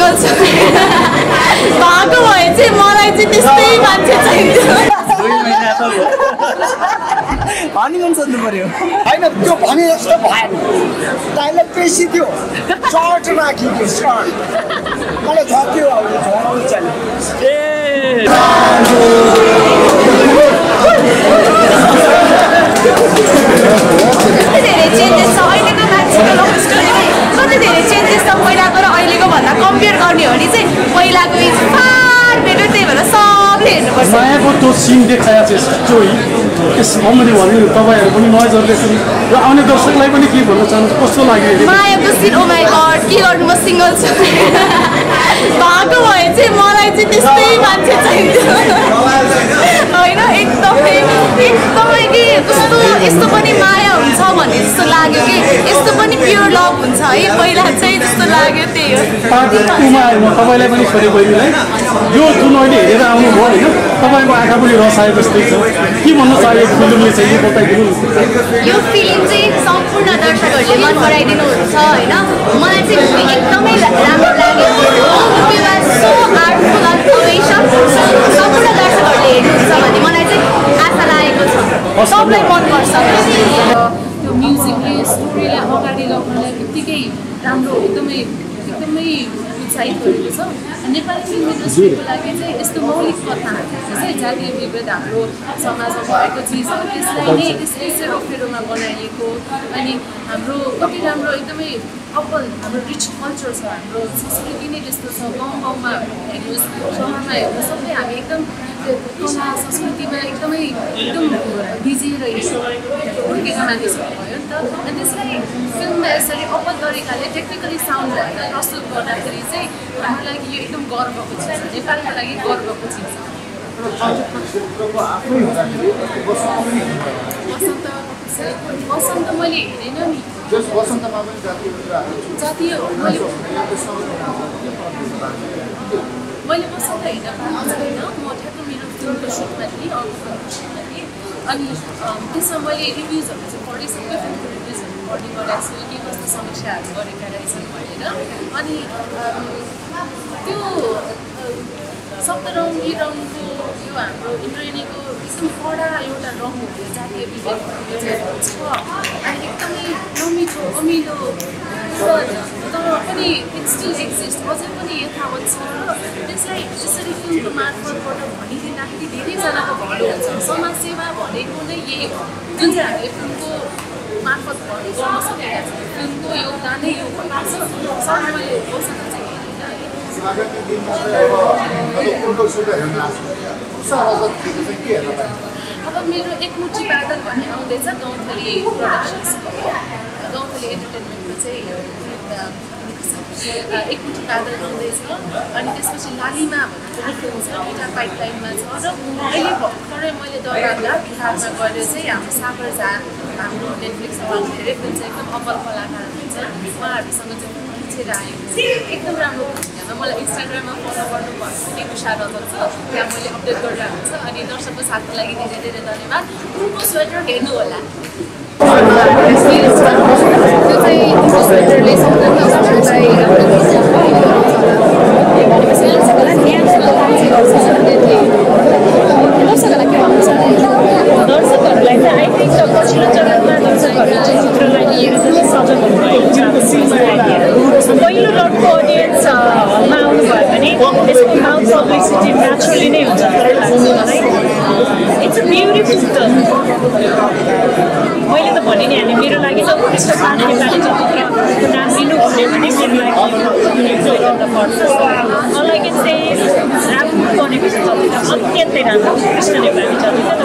single छु भएको भए चाहिँ मलाई चाहिँ त्यस्तै मान्छे चाहिन्छ हनीमुन सोध्नु पर्यो हैन त्यो भने जस्तो भएन डायलग बेसी थियो सर्ट राखिदियो सर्ट मलाई झक्यो अब झक्यो चल्यो धेरै चेन्जेस छ अहिलेको मान्छेको लभ स्टोरीमै कति धेरै चेन्जेस छ पहिलाको र अहिलेको भन्दा कम्पेयर गर्ने हो भने चाहिँ पहिलाको इज फार बेटर त्यही भएर सबले हेर्नुपर्छ मायाको त्यो सिन देखाएको छ स्टोरी यस मैले भने तपाईँहरू पनि नयाँ जेनेरेसन र आउने दर्शकलाई पनि के भन्न चाहनुहुन्छ कस्तो लाग्यो मायाको सिन ओ माई गड के गर्नु म सिङ्गल छु भएको भए चाहिँ मलाई चाहिँ त्यस्तै मान्छे चाहिन्छ होइन एकदमै कि कस्तो यस्तो पनि माया हुन्छ भन्ने जस्तो लाग्यो कि यस्तो पनि प्योर लभ हुन्छ है पहिला चाहिँ जस्तो लाग्यो त्यही हो पार्ट 2 मा म तपाईँलाई पनि छोरी बहिनीलाई यो जुन अहिले हेरेर आउनुभयो होइन तपाईँको आँखा पनि रस आए जस्तै छ के भन्न चाहेको फिल्मले चाहिँ यो बताइदिनु यो फिल्म चाहिँ सम्पूर्ण दर्शकहरूले मन पराइदिनुहुन्छ होइन मलाई चाहिँ एकदमै राम्रो लाग्यो सो आर्टफुल सम्पूर्ण दर्शकहरूले हेर्नुहुन्छ भन्ने मलाई चाहिँ आशा लागेको छ सबलाई मनपर्छ त्यो म्युजिकले स्टोरीलाई अगाडि लगाउनलाई यत्तिकै राम्रो एकदमै उत्साहित गरेको छ नेपाली फिल्म इन्डस्ट्रीको लागि चाहिँ यस्तो मौलिक कथा जस्तै जातीय विभेद हाम्रो समाजमा भएको चिजहरू त्यसलाई नै त्यसले सेरोफेरोमा बनाइएको अनि हाम्रो कति राम्रो एकदमै कपल हाम्रो रिच कल्चर छ हाम्रो संस्कृति नै त्यस्तो छ गाउँमा हेर्नुहोस् सहरमा हेर्नुहोस् सबै हामी एकदम कला संस्कृतिमा एकदम भिजेर हुर्केका मानिसहरू भयो नि त अनि त्यसलाई फिल्ममा यसरी अप्पल तरिकाले टेक्निकली साउन्ड भएर प्रस्तुत गर्दाखेरि चाहिँ हाम्रो लागि यो एकदम गर्वको चिज हो नेपालको लागि गर्वको चिज हो वसन्त मैले हेरेन नि जातीय मैले वसन्त हेर्न पाएको छैन म ठ्याक्क मेरो फिल्मको सुटमा थिएँ अर्को फिल्मको सुटमा थिएँ अनि त्यसमा मैले रिभ्युजहरू चाहिँ पढिसक्यो फिल्मको रिभ्युजहरू पढ्ने गरेको छु के कस्तो समीक्षाहरू गरेका रहेछन् भनेर अनि त्यो सप्तरङ्गी रङको यो हाम्रो इन्द्रेणीको एकदम कडा एउटा रङ हो यो जातीय विभेद चाहिँ छ अनि एकदमै नमिठो अमिलो तर पनि इट स्टिल एक्जिस्ट अझै पनि यथावत छ र त्यसलाई यसरी फिल्मको मार्फतबाट भनिदिँदाखेरि धेरैजनाको भलो हुन्छ समाज सेवा भनेको नै यही हो जुन चाहिँ हामीले फिल्मको मार्फत गर्न सकेका छौँ फिल्मको योगदान नै यो भएको छ सर मैले वसन्त चाहिँ अब मेरो एकमुठी बादल भन्ने आउँदैछ गौँथली प्रोडक्सन्सको गौँथली एन्टरटेनमेन्टमा चाहिँ एकमुठी बादल आउँदैछ अनि त्यसपछि लालिमा भन्ने फिल्म छ दुईवटा पाइपलाइनमा छ र अहिले भर्खरै मैले दरबारला बिहारमा गएर चाहिँ हाम्रो सागर झा हाम्रो नेटफ्लिक्स उहाँको धेरै फिल्म चाहिँ एकदम अब्बल कलाकार हुन्छ उहाँहरूसँग चाहिँ खिचेर आएको एकदम राम्रो भूमिकामा मलाई इन्स्टाग्राममा फलो गर्नुपर्छ कि उषा रतन छ त्यहाँ मैले अपडेट गरेर हुन्छ अनि दर्शकको साथको लागि धेरै धेरै धन्यवाद उनको स्वेटर हेर्नु होला त्यो चाहिँ स्वेटरले दर्शकहरूलाई चाहिँ आई थिङ्क पछिल्लो चरणमा दर्शकहरू चाहिँ चित्रलाई लिएर चाहिँ सजग हुनुभएको छ पहिलो लटको अडियन्स हलमा आउनुभयो भने त्यसको माउथ पब्लिसिटी नेचुरली नै हुन्छ जस्तो लाग्छ मलाई इट्स अ ब्युटिफुल फिल्म मैले त भने नि हामी मेरो लागि त उत्कृष्ट नेपाली चलचित्रको नाम लिनु भन्यो भने मेरो लागि पर्छ मलाई के चाहिँ राम्रो बनेको छ चलचित्र अत्यन्तै राम्रो उत्कृष्ट नेपाली चलचित्र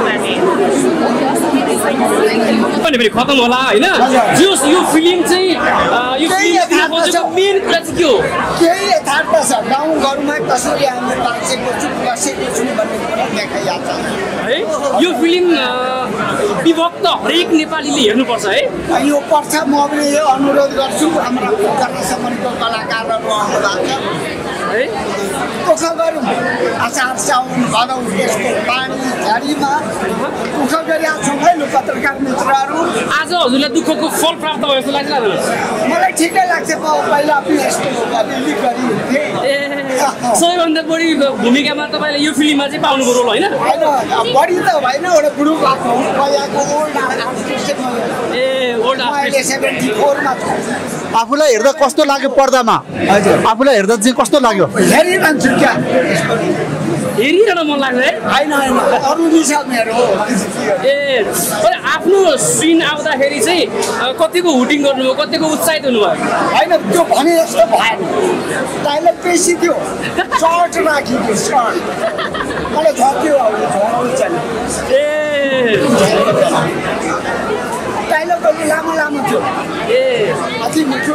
तपाईँहरूले खतम होला होइन यो फिल्म चाहिँ यो फिल्मको मेन कुरा चाहिँ के हो केही यथार्थ छ गाउँघरमा कसरी हामी बाँचेको छौँ बसेको छौँ भन्ने कुरा देखाइहाल्छ है यो फिल्म विभक्त हरेक नेपालीले हेर्नुपर्छ है यो पर्छ म पनि यो अनुरोध गर्छु हाम्रा सम्बन्धको कलाकारहरू आउनु भएको छ है दुःख गरौँ असार साउन भदौ यसको पानी झरीमा दुःख गरिरहेको छौँ है लु पत्रकार मित्रहरू आज हजुरलाई दुःखको फल प्राप्त भयो जस्तो लाग्छ मलाई ठिकै लाग्छ पहिला पनि यस्तो अलिअलि गरिन्थेँ सबैभन्दा बढी भूमिकामा तपाईँले यो फिल्ममा चाहिँ पाउनुको रोल होइन बढी त होइन एउटा ग्रुप आएको पहिलाको ओल्ड आर्टिस्ट ए ओल्ड अहिले 74 मा आफूलाई हेर्दा कस्तो लाग्यो पर्दामा हजुर आफूलाई हेर्दा चाहिँ कस्तो लाग्यो हेरिरहन्छु क्या हेरिरहन मन लाग्छ है होइन अरू दिशा मेरो ए आफ्नो सिन आउँदाखेरि चाहिँ कतिको हुटिङ गर्नुभयो कतिको उत्साहित हुनुभयो होइन त्यो भने जस्तो भएन डाइलग बेसी थियो सर्ट राखिदियो सर्ट मलाई झट्यो ए डाइलगहरू लामो लामो थियो ए अति मिठो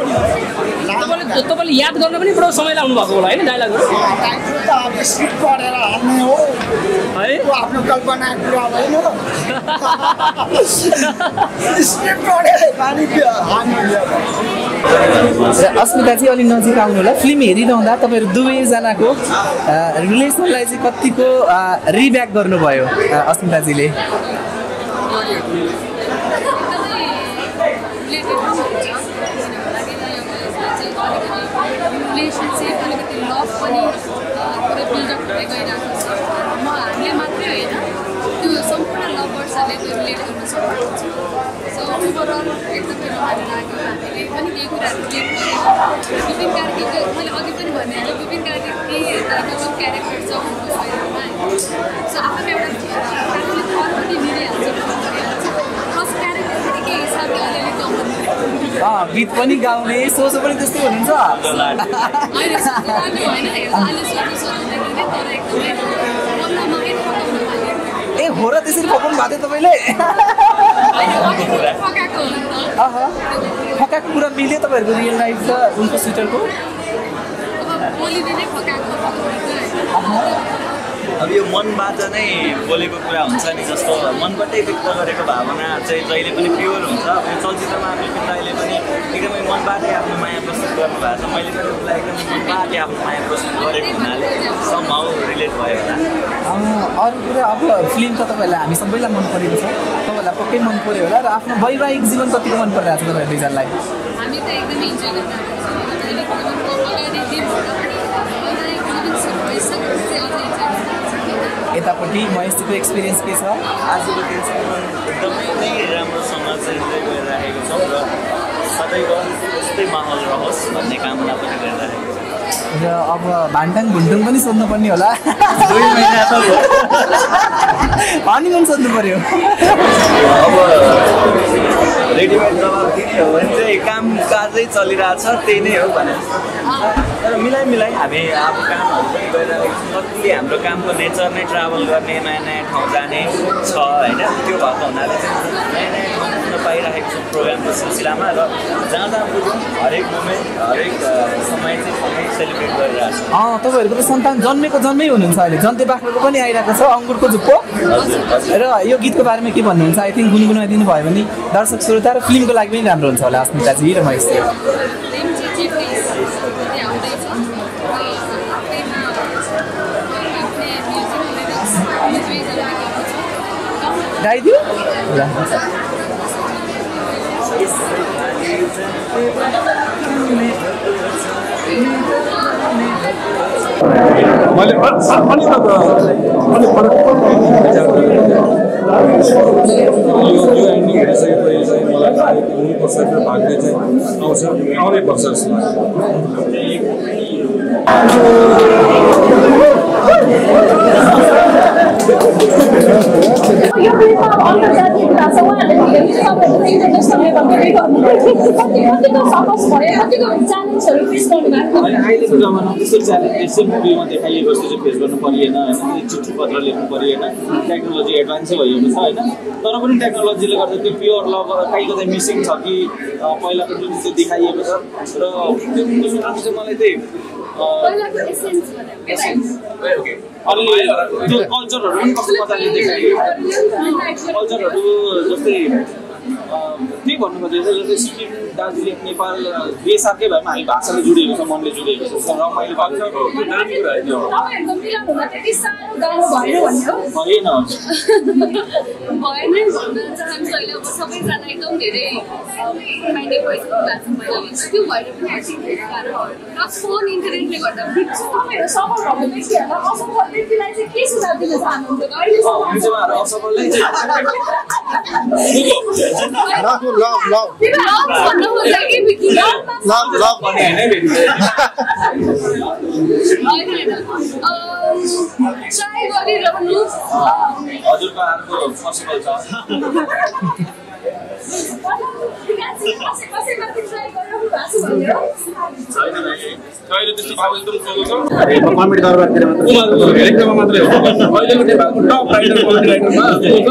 तपाईँले याद गर्न पनि पुरा समय लाग्नु भएको होला होइन डाइलगहरू डाइलग त अब स्क्रिप्ट पढेर हाल्ने हो है आफ्नो कल्पना कुरा होइन स्क्रिप्ट पढेर अस्मिता चाहिँ अलिक नजिक आउनु होला फिल्म हेरिरहँदा तपाईँहरू दुवैजनाको रिलेसनलाई चाहिँ कतिको रिब्याक गर्नुभयो अस्मिताजीले रिलेसनसिप अलिकति लभ पनि पुरै बिल्डअप हुँदै गइरहेको छ हामीले मात्रै होइन त्यो सम्पूर्ण लभर्सहरूले त्यो रिलेट गर्न सक्नुहुन्छ सो ओभरअल एकदमै रमाइलो लाग्यो हामीले पनि केही कुराहरू रिलेट गर्यौँ विपिन कार्कीको मैले अघि पनि भनिहालेँ विपिन कार्की जुन क्यारेक्टर छ उनको शैलीमा सो आफ्नो एउटा फ्यामिली थर पनि मिलिहाल्छ प्लस क्यारेक्टर पनि केही हिसाबले अलिअलि कमन गीत पनि गाउने सोचो पनि त्यस्तै हुनुहुन्छ ए हो र त्यसरी फकाउनु भएको थियो तपाईँले फकाएको कुरा मिल्यो तपाईँहरूको रियल लाइफ र उनको सुइटरको अब यो मनबाट नै बोलेको कुरा हुन्छ नि जस्तो मनबाटै व्यक्त गरेको भावना चाहिँ जहिले पनि प्योर हुन्छ अब यो चलचित्रमा विपिन दाइले पनि एकदमै मनबाटै आफ्नो माया प्रस्तुत गर्नुभएको छ मैले पनि उसलाई एकदमै मनबाटै आफ्नो माया प्रस्तुत गरेको हुनाले समहाउ रिलेट भयो होला अरू कुरा अब फिल्म त तपाईँहरूलाई हामी सबैलाई मन परेको छ तपाईँहरूलाई पक्कै मन पऱ्यो होला र आफ्नो वैवाहिक जीवन कतिको मन परिरहेको छ तपाईँहरू दुईजनालाई हामी त एकदमै इन्जोय यतापट्टि महेशजीको एक्सपिरियन्स के छ आजको दिन एकदमै नै राम्रोसँग चाहिँ इन्जोय गरिरहेको छौँ र सदैव यस्तै माहौल रहोस् भन्ने कामना पनि गरिरहेको छ र अब भान्टाङ भुन्टुङ पनि सोध्नुपर्ने होला 2 महिना त हनीमुन सोध्नु पर्यो अब रेडिमेड जवाब दिने हो भने चाहिँ काम काजै चलिरहेछ त्यही नै हो भने तर मिलाइ हामी अब कामहरू पनि गरिरहेको छौँ कतिले हाम्रो कामको नेचर नै ट्राभल गर्ने नयाँ नयाँ ठाउँ जाने छ होइन त्यो भएको हुनाले चाहिँ नयाँ नयाँ ठाउँ पुग्न पाइरहेको छौँ प्रोग्रामको सिलसिलामा र जहाँ जहाँ पुग्यौँ हरेक मोमेन्ट हरेक समय चाहिँ सँगै सेलिब्रेट गरिरहेको छ तपाईँहरूको त सन्तान जन्मेको जन्मै हुनुहुन्छ अहिले जन्ते बाख्राको पनि आइरहेको छ अङ्गुरको जुप्पो र यो गीतको बारेमा के भन्नुहुन्छ आई थिङ्क गुनगुनाइदिनु भयो भने दर्शक श्रोता र फिल्मको लागि पनि राम्रो हुन्छ होला अस्मिताजी र महेशजी गाइदियो मैले अनि त अनि फरक यो एन्डिङ हेरिसकेपछि चाहिँ मलाई हुनुपर्छ त्यो भाग्य चाहिँ आउँदै पर्छ जस्तो यो फिल्ममा अब अन्तर्जातीय कुरा छ उहाँहरूले तपाईँहरू इन्टरनेसनल लेभलको कतिको सकस भयो कतिको च्यालेन्जहरू फेस गर्नुभएको अहिलेको जमानामा त्यस्तो च्यालेन्ज त्यस्तो मुभीमा देखाइएको जस्तो चाहिँ फेस गर्नु परेन होइन चिठी पत्र लेख्नु परेन टेक्नोलोजी एडभान्सै भएको छ होइन तर पनि टेक्नोलोजीले गर्दा त्यो प्योर लभ कहीँ कतै मिसिङ छ कि पहिलाको जुन चाहिँ देखाइएको छ र त्यो फिल्ममा चाहिँ मलाई चाहिँ अनि त्यो कल्चरहरू पनि कस्तो मजाले देखाइयो कल्चरहरू जस्तै के भन्नु खोजेको जस्तै सिक्किम दार्जिलिङ नेपाल देशकै भए पनि हामी भाषाले जोडिएको छ मनले जोडिएको छ र मैले तपाईँहरूको मिलन हुँदा त्यति साह्रो गाह्रो भएन भन्ने हो भएन भएन भन्न चाहन्छु अहिले अब सबैजना एकदम धेरै रोमान्टिक भइसक्नु भएको छ महिला त्यो भएर पनि प्लस फोन इन्टरनेटले गर्दा तपाईँहरू सफल भएको व्यक्तिहरूलाई असफल व्यक्तिलाई चाहिँ के सुझाव दिन चाहनुहुन्छ अहिलेसम्म असफललाई भन्नु खोज्दा के बिकी ट्राई गरिरहनु हजुरको अर्को पोसिबल छ कहिले त्यस्तो भाव एकदम ठुलो छ कमेन्ट दरबारतिर एकदम मात्रै हो अहिलेको नेपालको टप राइटर कमेडी राइटरमा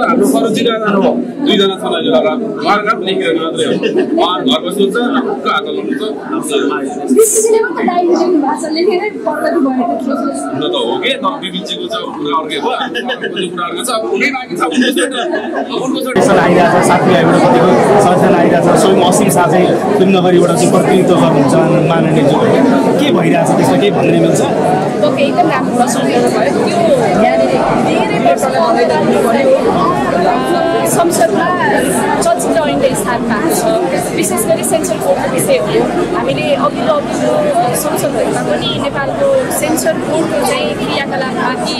हाम्रो फरोजी गाना हो दुईजना छन् अहिले उहाँको नाम लेखिरहेको मात्रै हो उहाँ घर बस्नुहुन्छ आफ्नो हात लाउनुहुन्छ हुन त हो कि तर बिबिजीको चाहिँ कुरा अर्कै हो कुरा अर्कै छ अब हुनै बाँकी छ आइरहेको छ साथीभाइबाट कतिको सदस्य आइरहेको छ स्वयं असीम शाह चाहिँ फिल्मनगरीबाट चाहिँ प्रतिनिधित्व गर्नुहुन्छ माननीयज्यू के भइरहेछ त्यसमा केही भन्ने मिल्छ ओके एकदम राम्रो प्रश्न गर्नुभयो त्यो यहाँनिर धेरै वर्षको अवदान भयो संसदमा चलचित्र ऐनले स्थान पाएको छ विशेष गरी सेन्सर बोर्डको विषय हो हामीले अघिल्लो संसदहरूमा पनि नेपालको सेन्सर बोर्डको चाहिँ क्रियाकलापमाथि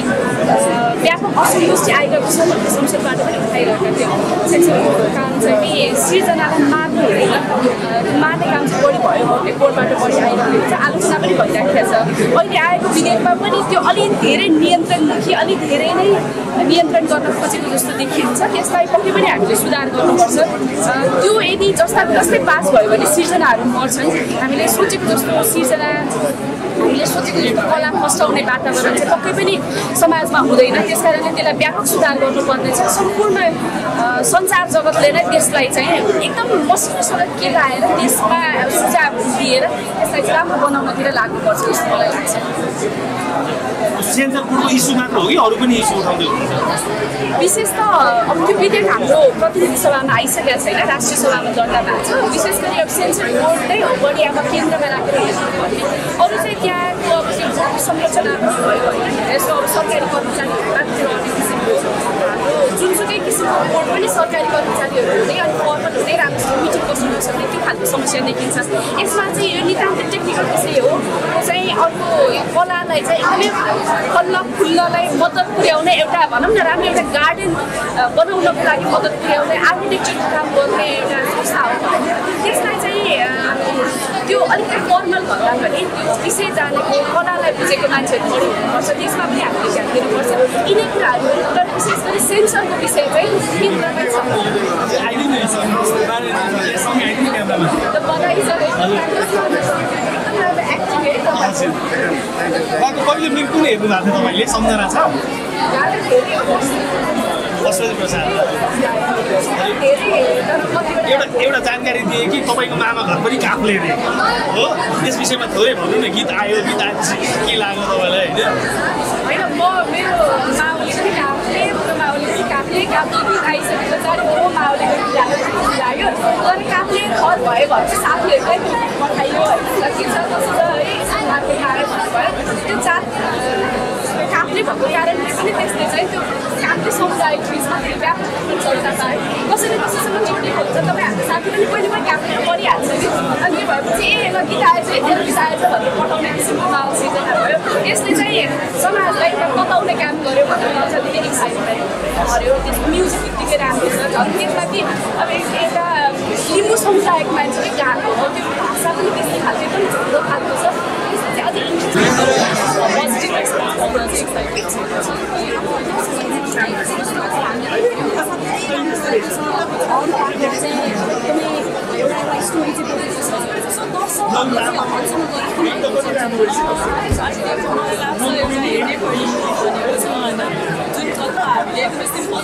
व्यापक असन्तुष्टि आइरहेको छ भन्ने संसदबाट पनि उठाइरहेका थियौँ सेन्सर बोर्डको काम चाहिँ सृजनालाई मार्नु हुँदैन मार्ने काम चाहिँ बढी भयो भन्ने बोर्डबाट बढी आइरहेको छ आलोचना पनि भइराखेको छ अहिले आएको विधेयकमा पनि त्यो अलिक धेरै नियन्त्रणदेखि अलिक धेरै नै नियन्त्रण गर्न खोजेको जस्तो देखिन्छ त्यसलाई पक्कै पनि हामीले सुधार गर्नुपर्छ त्यो यदि जस्ताको जस्तै पास भयो भने सृजनाहरू मर्छन् हामीले सोचेको जस्तो सृजना हामीले सोचेको जस्तो कला फस्टाउने वातावरण चाहिँ पक्कै पनि समाजमा हुँदैन त्यसकारणले त्यसलाई व्यापक सुधार गर्नुपर्ने छ सम्पूर्ण सञ्चार जगतले नै त्यसलाई चाहिँ एकदम मसिनोसँग के लाएर त्यसमा सुझाव दिएर त्यसलाई चाहिँ राम्रो बनाउनतिर लाग्नुपर्छ जस्तो मलाई लाग्छ सेन्सर बोर्डको इस्यु मात्र हो कि अरू पनि इस्यु उठाउँदै हुनुहुन्छ विशेष त अब त्यो विधेयक हाम्रो प्रतिनिधि सभामा आइसकेको छैन राष्ट्रिय सभामा दर्ता भएको छ विशेष गरी अब सेन्सर बोर्ड नै हो बढी अब केन्द्रमा राखेर हेर्नुपर्ने अरू चाहिँ त्यहाँको अब त्यो संरचना पनि भयो होइन यसो अब सरकारी कर्मचारीहरू किसिमको हाम्रो जुनसुकै किसिमको बोर्ड पनि सरकारी कर्मचारीहरू हुँदै अनि फर्मल हुँदै राम्रोसँग मिटिङ बस्नु नसक्ने त्यो खालको समस्या देखिन्छ यसमा चाहिँ यो नितान्त टेक्निकल विषय हो चाहिँ अर्को कलालाई चाहिँ एकदमै फल्ल फुल्ललाई मद्दत पुर्याउने एउटा भनौँ न राम्रो एउटा गार्डन बनाउनको लागि मद्दत पुर्याउने आर्किटेक्चरको काम गर्ने एउटा संस्था हो त्यसलाई चाहिँ त्यो अलिकति फर्मल भन्दा पनि त्यो विषय जानेको कलालाई बुझेको मान्छेहरू बढी हुनुपर्छ त्यसमा पनि हामीले ध्यान दिनुपर्छ यिनै कुराहरू र विशेष गरी सेन्सरको विषय चाहिँ केन्द्रमै छ कहिले फिल्म कुन हेर्नु भएको थियो तपाईँले सम्झना छ एउटा जानकारी दिए कि तपाईँको मामा घर पनि काफले अरे हो त्यस विषयमा थोरै भन्नु न गीत आयो गीत आएपछि के लाग्यो तपाईँलाई होइन म मेरो माउले पनि काफले मेरो माउले पनि काफले काफले गीत आइसके पछाडि हो माउले पनि लाग्यो तर काफले घर भयो भने चाहिँ साथीहरूलाई पठाइयो होइन के छ कस्तो छ है साथीले खाएर भन्नुभयो त्यो काफले भएको कारणले पनि त्यसले चाहिँ त्यो काफले समुदायको बिचमा व्यापक चर्चा पायो कसैले कसैसँग जोडिएको हुन्छ तपाईँ हाम्रो साथी पनि पहिले पनि काफले परिहाल्छ कि अनि त्यो भएपछि ए ल गीत आएछ यति गीत आएछ भनेर पठाउने किसिमको माहौल सिर्जना भयो यसले चाहिँ समाजलाई तताउने काम गर्यो भनेर अझै एक्साइटमेन्ट गर्यो त्यसको म्युजिक यत्तिकै राम्रो छ झन् त्यसमाथि अब एउटा लिम्बू समुदायको मान्छेले गाएको हो त्यो भाषा पनि त्यस्तै खालको एकदम झुलो खालको छ त्यसले चाहिँ अझै इन्ट्रेस्ट पोजिटिभ एक्सपिरियन्स गर्न चाहिँ एक्साइटेड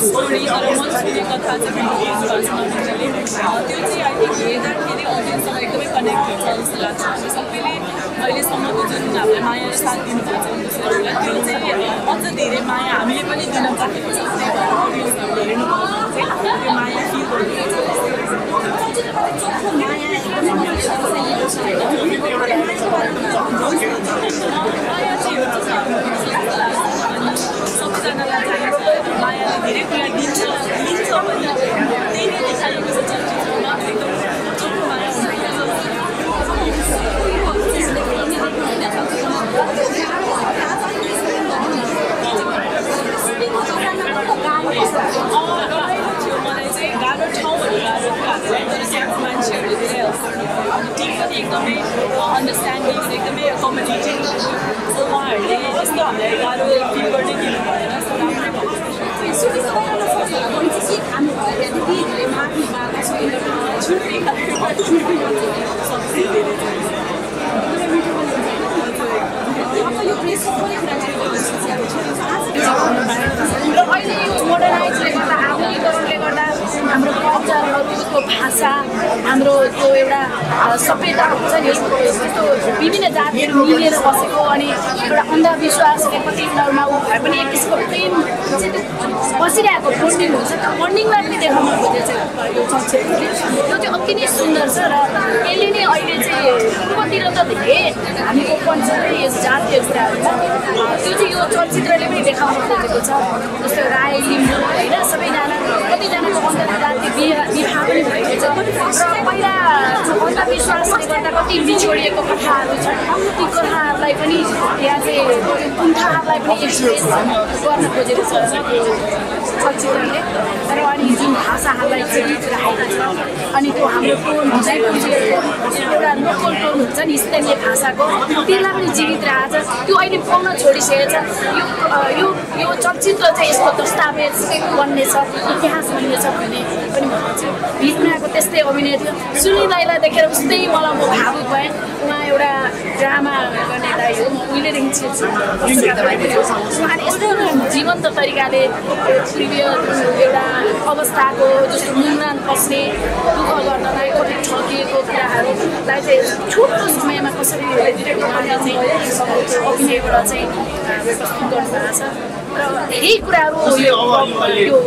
स्टोरी तर मन्सुरी कथा चाहिँ त्यो चाहिँ आई थिङ्क हेर्दाखेरि अडियन्ससँग एकदमै कनेक्ट हुन्छ जस्तो लाग्छ हामी सबैले अहिलेसम्मको जुन हामीले माया र साथ दिनुभएको छ इन्डस्ट्रीलाई त्यो चाहिँ अझ धेरै माया हामीले पनि दिन सकेको छ त्यही भएर अडियन्सहरूले हेर्नु त्यो माया फिल गर्नुहुन्छ अन्डरस्ट्यान्डिङ एकदमै कम्पिटेटिभ उहाँहरूले यस्तो हामीलाई गाह्रो फिल गर्दै दिनु भएन र अहिले यो मोडर्नाइजले गर्दा आधुनिकीकरणले गर्दा हाम्रो कल्चरहरूको भाषा हाम्रो त्यो एउटा सभ्यता हुन्छ नि त्यस्तो विभिन्न जातिहरू मिलेर बसेको अनि एउटा अन्धविश्वासले कति ठाउँमा ऊ भए पनि एक किसिमको प्रेम बसिरहेको बन्डिङ हुन्छ त्यो बन्डिङलाई पनि देखाउन खोजेको छ यो चलचित्रले त्यो चाहिँ अति नै सुन्दर छ र यसले नै अहिले चाहिँ पूर्वतिर त धेरै हामीले पनि छ यस जातीय कुराहरूमा त्यो चाहिँ यो चलचित्रले पनि देखाउन खोजेको छ जस्तो राई लिम्बू होइन सबैजना कतिजनाको अन्तर्जातीय विवाह पनि भएको छ र पहिला अन्धविश्वासले गर्दा कति बिछोडिएको कथाहरू छन् ती कथाहरूलाई पनि यहाँ चाहिँ कुण्ठाहरूलाई पनि एक्सप्रेस गर्न खोजेको छ चलचित्रले तर अनि जुन भाषाहरूलाई जीवित राखेको छ अनि त्यो हाम्रो टोन हुन्छ एउटा लोकल टोन हुन्छ नि स्थानीय भाषाको त्यसलाई पनि जीवित राखेको छ त्यो अहिले पाउन छोडिसकेको छ यो चलचित्र चाहिँ यसको दस्तावेज बन्नेछ इतिहास बन्नेछ भन्ने पनि भन्नुहुन्छ भित्नाको त्यस्तै अभिनय थियो सुनिल दाईलाई देखेर उस्तै मलाई म भावुक भएँ उहाँ एउटा ड्रामा गर्ने दाई हो म उहिलेदेखि चिन्छु उहाँले यस्तो जीवन्त तरिकाले एउटा अवस्थाको जस्तो मुन्रान पस्ने दुःख गर्नलाई कति ठगिएको कुराहरूलाई चाहिँ छोटो समयमा कसरी उहाँले चाहिँ अभिनयबाट चाहिँ प्रस्तुत गर्नुभएको छ र धेरै कुराहरू यो